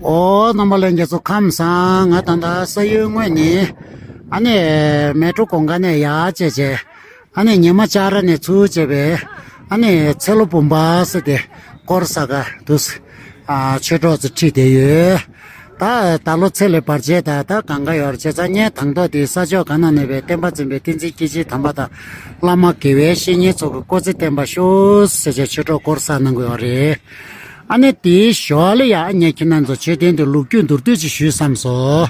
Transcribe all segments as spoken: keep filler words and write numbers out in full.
ཨོ་རྣམ་པ་ལྷན་རྒྱས་ཚོ་ཁམས་བཟང་། ང་ད་ལྟ་ས་ཡུལ་དངོས་ནས་ཨ་ནི་མལ་གྲོ་གུང་དཀར་ནས་ཡར་བཅད་བྱས། ཨ་ནི་ཉི་མ་ལྕགས་ར་ནས་ཚུར་བཅད་པའི་ཨ་ནི་ཚེ་ལོ་འབུམ་པ་ཟེར་ཏེ་སྐོར་ས་ག་དུས་ཨ་ཆོས་གྲོགས་ཚོ་ཁྲིད་བསྡད་ཡོད། ད་ད་ལོ་ཚེ་ལས་བར་ཆད་ད་ད་གང་ག་ཡོད་རེད། བྱས་ཙང་ངས་དང་ཐོག་དེ་ས་ཕྱོགས་ག་ན་གནས་པའི་བསྟན་པ་འཛིན་པའི་བསྟན་འཛིན་སྐྱེས་ཆེན་དམ་པ་དང་བླ་མ་དགེ་བའི་བཤེས་གཉེན་ཚོ་གི་སྐུ་ཚེ་བརྟན་པ་ཤོག་ཟེར་བྱས་ཆོས་གྲོགས་སྐོར་ས་གནང་གི་ཡོད་རེད། ཨ་ནི་དེའི་ཞོར་ལ་ཡ་ཨ་ནི་ཁྱེད་རྣམ་ཚོ་མཆོད་རྟེན་དེ་ལོ་རྒྱུས་མདོར་བསྡུས་ཅིག་ཞུས་བསམ་སོང་།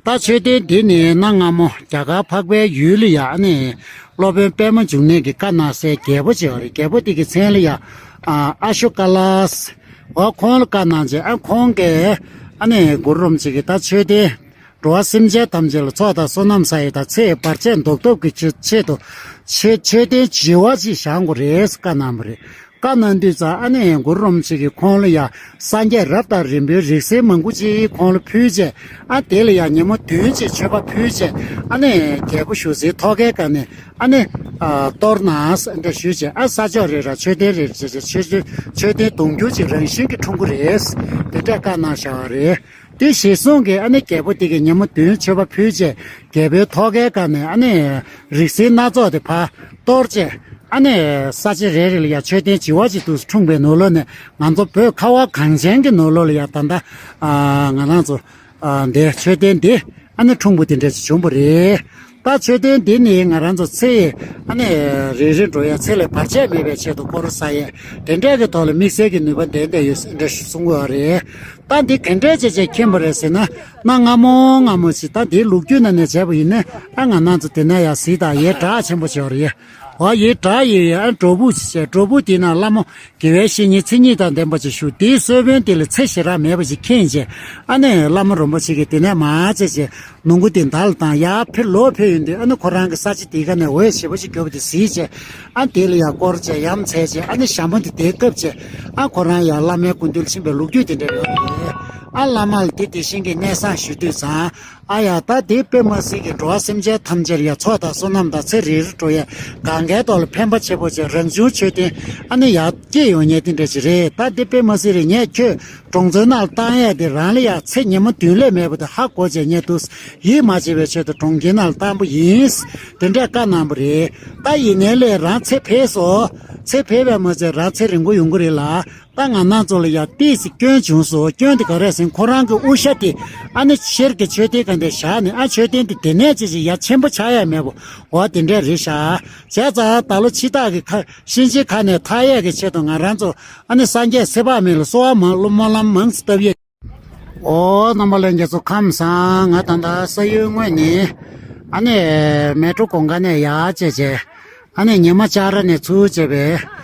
ད་མཆོད་རྟེན་འདི་ནི་གནའ་སྔ་མོ་རྒྱ་གར་འཕགས་པའི་ཡུལ་ལ་ཡ་ཨ་ནི་སློབ་དཔོན་པདྨ་འབྱུང་གནས་ཀྱིས་བཀའ་གནང་སའི་རྒྱལ་པོ་ཅིག་ཡོད་རེད། རྒྱལ་པོ་དེ་གི་མཚན་ལ་ཡ་ཨ་ཨ་ཤོ་ཀ་ལ་ཟེར། འོ་ཁོང་ལ་བཀའ་གནང་བྱས་ཨ་ཁོང་གིས་ཨ་ནི་གུ་རུ་རིན་པོ་ཆེ་གིས་ད་མཆོད་རྟེན་འགྲོ་བ་སེམས་ཅན་ཐམས་ཅད་ལ་ཚོགས་དང་བསོད་ནམས་བསགས་ཡས་དང་ཚེ་ཡི་བར་ཆད་ཟློག་ཐབས་ཀྱི་ཆེད་ཆེད་དུ་མཆོད་མཆོད་རྟེན་བྱེ་བ་ཅིག་བཞེངས་དགོས་རེད་ཟེར་བཀའ་གནང་བ་རེད། བཀའ་གནང་དུས་ཙང་ཨ་ནི་གུ་རུ་རིན་པོ་ཆེ་གིས་ཁོང་ལ་ཡ་སངས་རྒྱས་རབ་དང་རིམ་པའི་རིགས་སེལ་མང་པོ་ཅིག་ཁོང་ལ་ཕུལ་བྱས། ཨ་དེ་ལ་ཡ་ཉིན་མོ་བདུན་ཅིག་མཆོད་པ་ཕུལ་བྱས། ཨ་ནི་རྒྱལ་པོ་བཞུགས་སའི་ཐོག་ཁའི་སྒང་ནས་ཨ་ནི་ཨ་གཏོར་གནང་ཟེར་འདྲ་ཞུས་བྱས། ཨ་ས་ཕྱོགས་རེ་ར་མཆོད་རྟེན་རེ་རེ་བྱས་བྱས་མཆོད་རྟེན་མཆོད་རྟེན་གདུང་རྒྱུད་ཅིག་རང་བཞིན་གྱིས་འཁྲུངས་ཀྱི་རེད། དེ་འདྲ་བཀའ་གནང་བཞག་པ་རེད། དེ་གཞིར་བཟུང་གིས་ཨ་ནི་རྒྱལ་པོ་དེ་གིས་ཉིན་མོ་བདུན་མཆོད་པ་ཕུལ་བྱས་རྒྱལ་པོའི་ཐོག་ཁའི་སྒང་ནས་ཨ་ནི་རིགས་སེལ་སྣ་ཚོགས་དེ་ཕར་གཏོར་བྱས། ཨ་ནི་ས་ཆ་རེ་རེ་ལ་ཡ་མཆོད་རྟེན་བྱེ་བ་ཅིག་ཏུ་འཁྲུངས་པའི་ནང་ལོགས་ནས་ང་ཚོ་བོད་ཁ་བ་གངས་ཅན་གྱི་ནང་ལོགས་ལ་ཡ་ད་ལྟ་ཨ་ང་རང་ཚོ་ཨ་འདི་མཆོད་རྟེན་འདི་ཨ་ནི་འཁྲུངས་པ་དེ་འདྲ་ཞིག་བྱུང་བ་རེད། ད་མཆོད་རྟེན་འདི་ནི་ང་རང་ཚོ་ཚེ་ཨ་ནི་རེ་རེ་འགྲོ་ཡ་ཚེ་ལས་བར་ཆད་མེད་པའི་ཆེད་དུ་སྐོར་ས་ཡས་དེ་འདྲ་གི་ཐོག་ལ་དམིགས་བསལ་གྱི་ནུས་པ་ལྡན་བསྡད་ཡོད་ཟེར་འདྲ་ཞིག་གསུང་གི་ཡོད་རེད། ད་འདི་ག་འདྲས་བྱས་བྱས་མཁྱེན་པ་རེད་ཟེར་ན། གནའ་སྔ་མོ་སྔ་མོ་ཞིག་ད་འདིའི་ལོ་རྒྱུས་ནང་ནས་བྱས་པ་ཡིན་ན་ཨ་ང་རང་ཚོ་དེ་ན་ཡ་གཟིགས་དང་ཡའི་བྲག་ཆེན་པོ་ཞིག་ཡོད་རེད། འོ་ཡའི་བྲག་ཡོད་ཡ་ཨ་སྒྲུབ་ཕུག་ཅིག་བྱས། སྒྲུབ་ཕུག་དེའི་ནང་བླ་མ་དགེ་བའི་བཤེས་གཉེན་མཚན་ཉིད་དང་ལྡན་པ་ཅིག་བཞུགས། དེའི་གསོལ་དཔོན་དེ་ལ་ཚེ་ཞེ་དྲག་མེད་པ་ཞིག་མཁྱེན་བྱས། ཨ་ནི་བླ་མ་རིན་པོ་ཆེ་གིས་དེ་ནས་མར་བྱས་བྱས་ནོར་བུ་དེ་མདའ་ལ་བཏང་། ཡར་ཕེབས་ལོག་ཕེབས་ཡོང་དུས་ཨ་ནི་ཁོ་རང་གི་ས་ཆ་དེའི་ཁ་ནས་འོད་ཞེ་པོ་ཅིག་གྱུར་པ་དེ་གཟིགས་བྱས། ཨ་དེ་ལ་ཡ་སྐོར་བྱས་ཡ་མཚན་བྱས། ཨ་ནི་ཞྭ་མོ་དེ་དེ་བཀབ་བྱས། ཨ་ཁོ་རང་ཡ་བླ་མའི་སྐུ་མདུན་ཕྱིན་པའི་ལོ་རྒྱུས་དེ་འདྲ་ཡོད་རེད། ཨ་བླ་མ་ལ་དེ་དེ་བཞིན་གྱི་གནས་བཟང་ཞུ་དུས་ཙང་། ཨ་ཡ་ད་དེ་དཔེ་མ་སྲིད་ཀྱི་འགྲོ་བ་སེམས་ཅན་ཐམས་ཅད་ལ་ཡ་ཚོགས་དང་བསོད་ནམས་དང་ཚེ་རིང་རུ་འགྲོ་ཡ་གང་གའི་ཐོག་ལ་ཕན་པ་ཆེ་པོ་བྱས། རང་བྱུང་མཆོད་རྟེན་ཨ་ནི་ཡར་སྐྱེས་ཡོང་མཁན་དེ་འདྲ་ཞིག་རེད། ད་དེ་དཔེ་མ་སྲིད་རེད། ངས་ཁྱོད་གྲོང་ཚོའི་ནང་ལ་བཏང་ཡ་དེ་རང་ལ་ཡ་ཚེ་ཉིན་མོ་བདུན་ལས་མེད་པ་དེ་ཧ་གོ་བྱས། ངས་འདུག་ཡིད་མ་ཆེས་པའི་ཆེད་དུ་གྲོང་ཁྱེར་ནང་ལ་བཏང་པ་ཡིན། དེ་འདྲ་བཀའ་གནང་པ་རེད། ད་ཡིན་ནའི་ལས་རང་ཚེ་འཕོས་སོང་། ཚེ་འཕོས་པས་མ་ཚད་རང་ཚེ་རིང་པོ་ཡོང་གི་རེད་ལ། ད་ང་རང་ཚོ་ལ་ཡ་ཏོག་ཙམ་སྐྱོན་བྱུང་སོང་། སྐྱོན་དེ་ག་རེ་ཟེར་ན་ཁོ་རང་གི་དབུ་ཞྭ་དེ་ཨ་ནི་ཤེལ་གྱི་མཆོད་རྟེན་སྒང་དེ་བཞག་ནས། ཨ་མཆོད་རྟེན་དེ་དེ་ནས་ཅི་ཞིག་ཡ་ཆེན་པོ་ཆགས་ཡ་མེད་པོ། འོ་དེ་འདྲ་རེད་ཤག་བྱས་ཙང་ད་ལོ་ཕྱི་ཐག་གི་ཁ་གཤིན་རྗེའི་ཁ་ནས་ཐར་ཡས་ཀྱི་ཆེད་དུ་ང་རང་ཚོ་ཨ་ནི་སངས་རྒྱས་ཚེ་དཔག་མེད་ལ་གསོལ་བ་མང་སྨོན་ལམ་མང་ཙམ་བཏབ་ཡས། ཨོ་རྣམ་པ་ལྷན་རྒྱས་ཚོ་ཁམས་བཟང་། ང་ད་ལྟ་ས་ཡུལ་དངོས་ནས་ཨ་ནི་མལ་གྲོ་གུང་དཀར་ནས་ཡར་བཅད་བྱས། ཨ་ནི་ཉི་མ་ལྕགས་ར་ནས་ཚུར་བཅད་པའི་